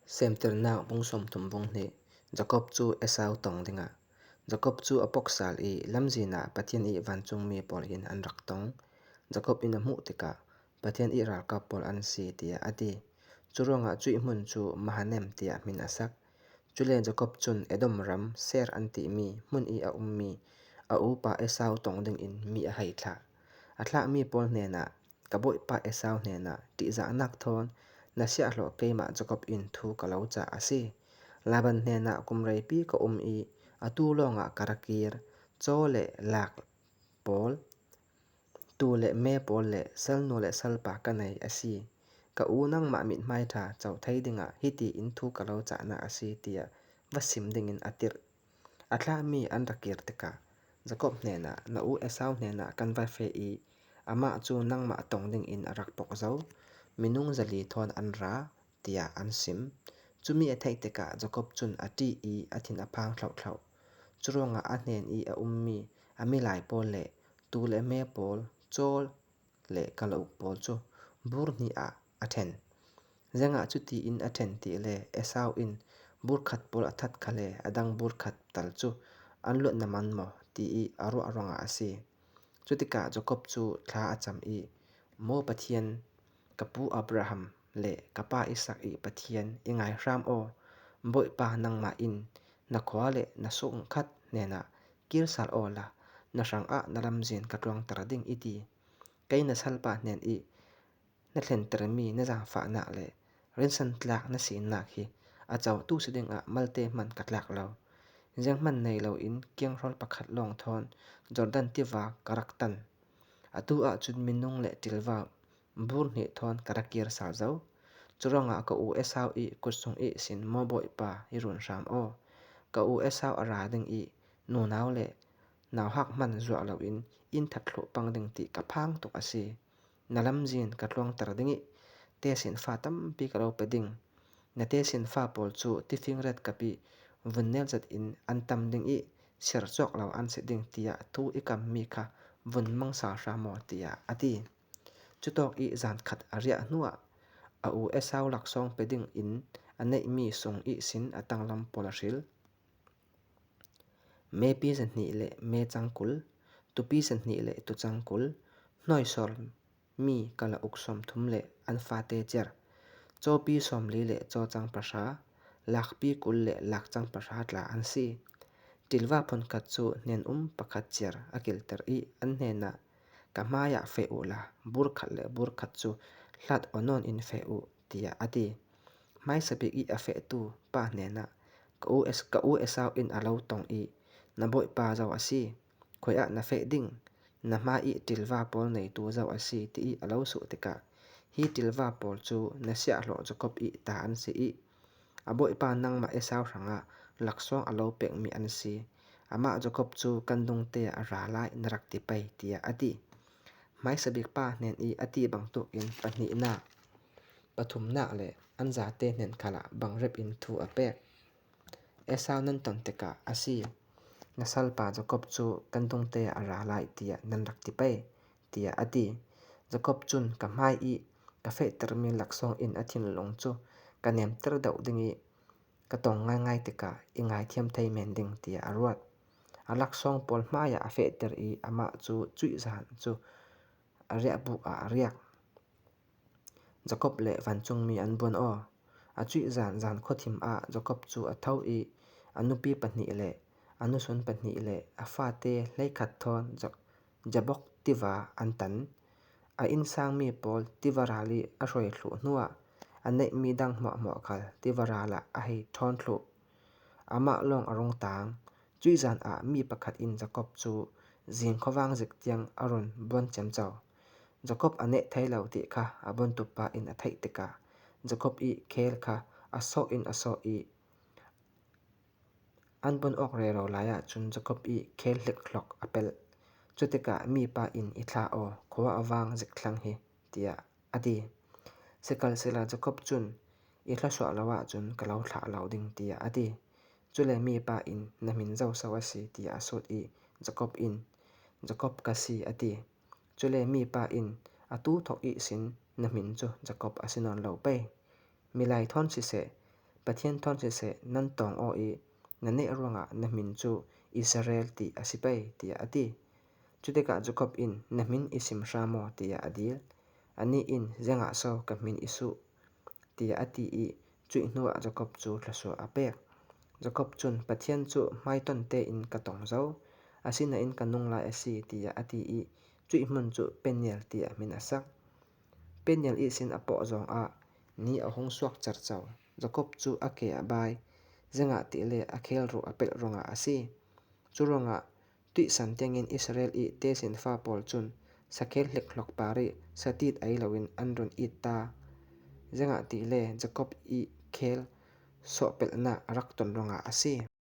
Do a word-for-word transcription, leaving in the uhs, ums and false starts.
Semtirna bung sawmthum bung hni. Jakob chu Esau tawng dinga. Jakob chu a pawksal i lamzina Pathian i vancung mi pawl hin an rak tawng. Jakob in a hmuh tikah Pathian i ralkap pawl an si, tiah a ti. Churuangah cuih hmun chu Mahanaim tiah hmin a sak. Cule Jakob cun Edom ram Seir an timi hmun i a ummi a upa Esau tawng dingin mi a hei thlah. A thlahmi pawl hnenah, ka bawipa Esau hnenah ṭihzahnak thawn na siahhlawh keimah Jakob in thu ka lo cah a si. Laban hnenah kum reipi ka um i a tu lawngah ka ra kir, caw le lak pawl, tu le me pawl le salnu le salpa ka nei a si. Ka u nangmah mithmai ṭha co thei dingah hiti in thu ka lo cahna a si, tiah va sim dingin a tirh. A thlahmi an ra kir tikah Jakob hnenah, na u Esau hnenah kan va feh i amah cu nangmah tawng dingin a rak pawk zo. Minung zali thawn an ra, tiah an sim. Cumi a theih tikah Jakob cun a ṭih i a thin a phang thlauhtlauh. Curuangah a hnen i a ummi a milai pawl le tu le me pawl, caw le kalauk pawl cu bur hnih ah a ṭhen. Ziangah cutiin a ṭhen ti le Esau in bur khat pawl a that khale a dang bur khat tal cu an luatna man maw ti i a ruah ruangah a si. Cutikah Jakob cu thla a cam i, Maw Pathian, ka pu Abraham le ka pa Isak i Pathian i ngai hram aw, Bawipa nangmah in na khua le na sungkhat hnenah kir sal awla na hrangah na lamzin ka tluangter ding i ti. Kei na salpa hnen i na thlentermi na zaangfahnak le rinsan tlak na sinak hi a cotu si dingah malte hman ka tlak lo. Zianghman nei loin kianghrawl pakhat lawng thawn Jordan tiva ka rak tan. Atu ah cun minung le ṭilva bur hnih thawn ka ra kir sal zo. Curuangah ka u Esau i kutsung ihsin maw Bawipa i run hram aw. Ka u Esau a ra ding i nunau le nauhak hman zuah loin in that thluh pang ding ti ka phang tuk a si. Na lamzin ka tluangter ding i tesinfa tampi ka lo pe ding. Na tesinfa pawl cu tifing ret kap i vun nel zat in an tam ding i siar cawk lo an si ding, tiah thu i kammi kha vun mang sal hram aw, tiah a ti. Cutawk i zan khat a riah hnuah a u Esau laksawng pe dingin a neihmi sung ihsin a tanglam pawl a hril. Mepi zahnih le me cangkul, tupi zahnih le tu cangkul, hnawi sawr mi kala uk sawmthum le an fate ciar, cawpi sawmli le cawcang pahra, lakpi kul le lakcang pahra tla an si. Ṭilva phunkhat cu hnen um pakhat ciar a kilter i an hnenah, ka hmaiah feh uhla bur khat le bur khat cu hlat aw nawn in feh uh, tiah a ti. Hmaisa bik i a fehtu pa hnenah, ka u Es-, ka u Esau in a lo tong i, na bawipa zo a si, khuiah na feh ding, na hmai i ṭilva pawl neitu zo a si, ti i a lo suh tikah, hi ṭilva pawl cu na siahhlawh Jakob i ta an si i, a bawipa nangmah Esau hrangah laksawng a lo pekmi an si. Amah Jakob cu kan dungte ah a ra lai na rak ti pei, tiah a ti. Hmaisa bik pa hnen i a ti bangtuk in pahnihnak, pathumnak le an zate hnen khalah bangrep in thu a pek. Esau nan ton tikah a si, na salpa Jakob cu kan dungte ah a ra lai tiah nan rak ti pei, tiah a ti. Jakob cun, ka hmai i ka fehtermi laksawng in a thinlung cu ka nemter deuh ding i ka tong ngaingai tikah i ngaithiam thei men ding, tiah a ruat. A laksawng pawl hmaiah a fehter i amah cu cuih zan cu a riahbuk ah a riak. Jakob le vancungmi an buan aw. A cuih zan zan khuathim ah Jakob cu a tho i a nupi pahnih le a nusun pahnih le a fate hleikhat thawn Ja-, Jabok tiva an tan. A innsangmi pawl tiva ral i a hruai thluh hnuah a neihmi dang hmuahhmuah khal tiva ral ah a hei ṭhawn thluh. Amah lawng a rung tang. Cuih zan ah mi pakhat in Jakob cu zing khuavang zik tiang a run buan ciamco. Jakob a neh thei lo ti kha a buantupa in a theih tikah Jakob i khel kha a sawh in a sawh i an buan awk rero lai ah cun Jakob i khel hlikhlok a pelh. Cutikah mipa in, i thlah aw, khua a vang zik thlang hi, tiah a ti. Sikhalsehla Jakob cun, i thluasuah lo ahcun ka lo thlah lo ding, tiah a ti. Cule mipa in, na hmin zo so a si, tiah a sut i Jakob in, Jakob ka si, a ti. Cule mipa in, atu thawk ihsin na hmin cu Jakob a si nawn lo pei. Milai thawn siseh, Pathian thawn sese nan tawng aw i, na neh ruangah na hmin chu Israel ti a si pei, tiah a ti. Chutikah Jacob in, na hmin i sim hram aw, tiah a dil. Ani in, ziangah so ka hmin i suh, tiah a ti i, cuih hnuah Jacob chu thluasuah a pek. Jacob cun, Pathian cu hmaitonte in ka tong zo, asinain ka nung lai a si, tiah a ti i, cuih hmun cu Peniel tiah hmin a sak. Peniel ihsin a pawh zawngah ni a hung suak cerco. Jacob cu a ke a bai, ziangah tihle a khel ruh a pelh ruangah a si. Curuangah tuihsan tiangin Israel i tesinfa pawl cun sakhel hlikhlok par i satit ei loin an run it ta. Ziangah tihle Jacob i khel sawhpelhnak a rak ton ruangah a si.